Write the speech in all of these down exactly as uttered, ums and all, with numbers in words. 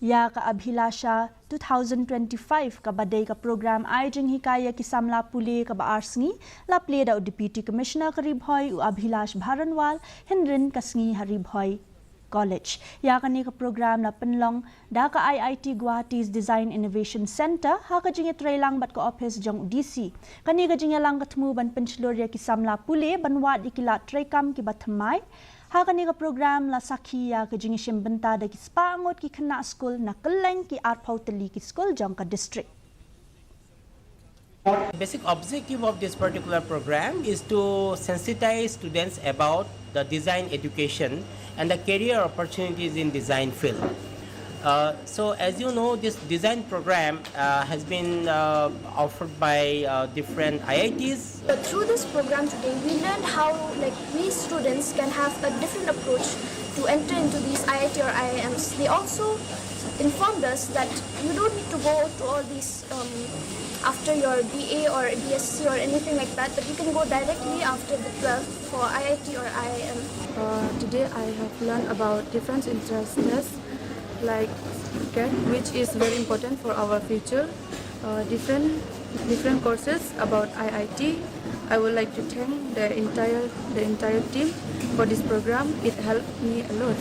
Ïa ka Abhilasha two thousand twenty-five, kaba dei ka program ai jinghikai ïa ki samla pule kaba ar sngi, la plie da u Deputy Commissioner ka Ri Bhoi, u Abhilash Baranwal, hynrei ka sngi ha Ri Bhoi College. Ïa kane ka program la pynlong da ka I I T Guwahati's Design Innovation Centre ha ka jingïatreilang bad ka ophis jong u D C. Kane ka jingïalang ka thmu ban pynshlur ïa ki samla pule ban wad ïa ki lad treikam kiba thymmai. Ha kane ka program la sakhi ïa ka jingïashim bynta da ki spah ngut ki khynnah skul na kylleng ki arphew tylli ki skul jong ka district. The basic objective of this particular program is to sensitize students about the design education and the career opportunities in design field. Uh, so as you know, this design program uh, has been uh, offered by uh, different I I Ts. But through this program today, we learned how, like, we students can have a different approach to enter into these I I T or I I Ms. They also informed us that you don't need to go to all these um, after your B A or B S C or anything like that, but you can go directly after the twelfth for I I T or I I M. Uh, today I have learned about different interests like CAT, which is very important for our future. Uh, different different courses about I I T. I would like to thank the entire the entire team for this program. It helped me a lot.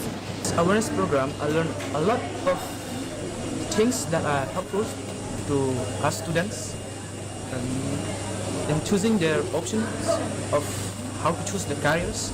Awareness program, I learned a lot of things that are helpful to us students um, in choosing their options of how to choose the careers.